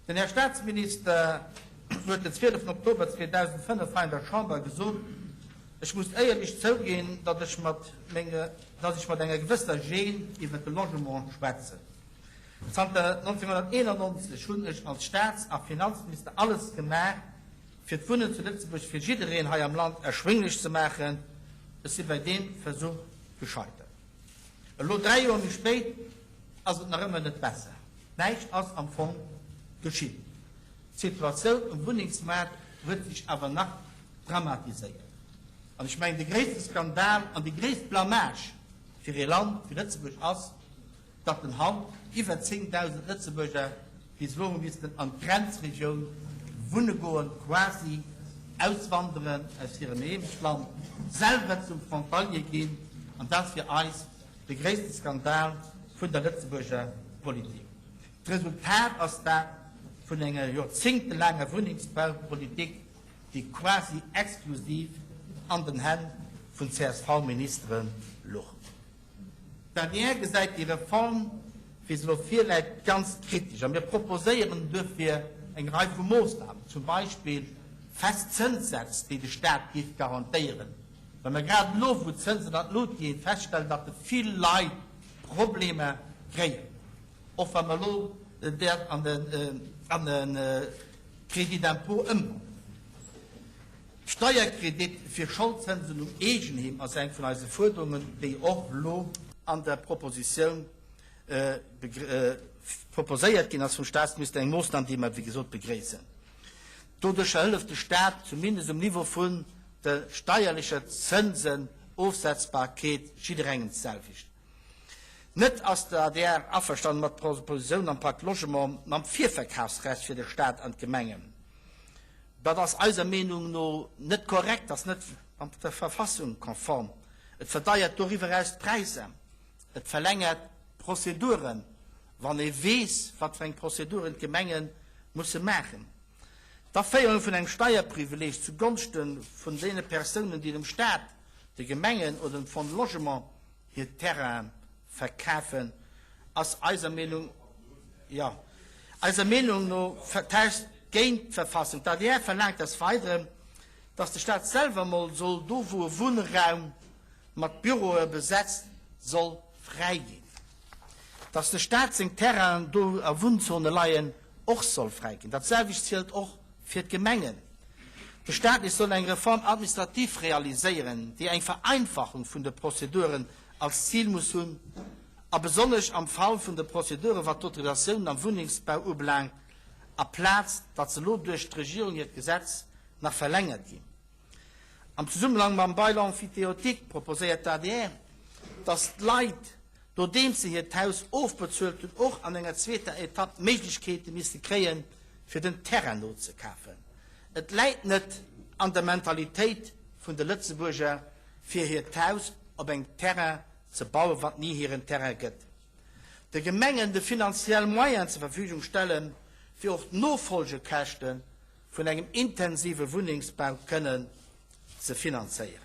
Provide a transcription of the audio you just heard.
Den Här Statsminister huet den 12 Oktober 2005 hei an der Chamber gesot, Ech muss éierlech zouginn, datt ech mat menge, datt ech mat enger gewësser Gêne iwwert de Logement schwätzen. Zanter 1991 hunn ech als Staats a Finanzminister alles gemaach, fir d'Wunnen zu Lëtzebuerg fir jiddereen hei am Land erschwénglech ze maachen. Ech si bei deem Versuch gescheitert. Elo, dräi Joer méi spéit, ass et nach ëmmer net besser. Näischt ass am Fong geschitt. D'Situatioun um Wunnengsmaart huet sech awer nach dramatiséiert. An ech mengen, de gréisste Skandal an déi gréisst Blamage fir ee Land wéi Lëtzebuerg ass, datt en haut iwwer 10.000 Lëtzebuerger bis elo hu missten an d'Grenzregioun wunne goen, quasi auswanderen aus hirem Heemechtland, selwer zum Frontalier ginn. An dat ass fir eis de gréisste Skandal vun der Lëtzebuerger Politik. D'Resultat ass dat vun enger joerzéngtelaanger Wunnengsbaupolitik, déi quasi exklusiv an den Hänn vun CSV-Ministere luch. D'adr gesäit déi Reform, wéi se elo virläit, ganz kritesch a mir proposéieren duerfir eng Rei vu Moossnamen, zum Beispill fest Zënssätz, déi de Staat géif garantéieren, well mer grad elo, wou d'Zënsen an d'Lut ginn, feststellen, datt vill Leit Problemer kréien, och wa mer elo dat an e Crédit d'impôt ëmbauen. Steierkredit fir Scholdzënsen um Eegenheem ass eng vun eise Fuerderungen, déi och elo an der Propositioun proposéiert ginn ass vum Statsminister, eng Moossnam, déi mer, wéi gesot, begréissen. Doduercher hëlleft de Stat zumindest um Niveau vun der steierlecher Zënsenofsetzbarkeet jidderengem d'selwecht. Net ass de adr averstanen mat der Propositioun am Pacte Logement mam Virverkafsrecht fir de Stat an d'Gemengen. Dat ass eiser Meenung no net korrekt, ass net mat der Verfassung konform. Et verdeiert doriwwer eraus d'Präisser. Et verlängert d'Prozeduren, wann ee weess, wat fir eng Prozeduren d'Gemenge musse maachen. D'Aféierung vun engem Steierprivileeg zu Gonschte vun deene Persounen, déi dem Staat, de Gemengen oder dem Fonds de Logement hir Terrainen verkafen, ass eiser Meenung, jo, eiser Meenung no vertäuscht géint d'Verfassung. D'adr verlaangt des Weideren, dass de Staat selwer mol soll do, wou e Wunnraum mat Büroe besetzt, soll fräiginn. Dass de Staat seng Terrainen do a Wunnzone leien, och soll fräiginn. Dat selwecht zielt och fir d'Gemengen. De Staat soll eng Réforme administrative realiséieren, déi eng Vereinfachung vun de Prozeduren als Zil muss hunn, a besonnesch am Fall vun de Prozeduren, wat d'Autorisatiounen am Wunnengsbau ubelaangt, aplaz datt se elo duerch d'Regierung hiert Gesetz nach verlängert ginn. Am Zesummenhang mam Bail emphytéotique proposéiert d'ADR, datt d'Leit, nodeems se hiert Haus ofbezuelt hunn, och an enger zweeter Etapp d'Méiglechkeete misste kréien, fir den Terrain nozekafen. Et läit net an der Mentalitéit vun de Lëtzebuerger, fir hiert Haus op engem Terrain ze bauen, wat ni hiren Terrain gëtt. De Gemengen de finanziell Moyen zur Verfügung stellen, fir och d'Nofolgekäschte vun engem intensive Wunnengsbau kënnen ze finanzéieren.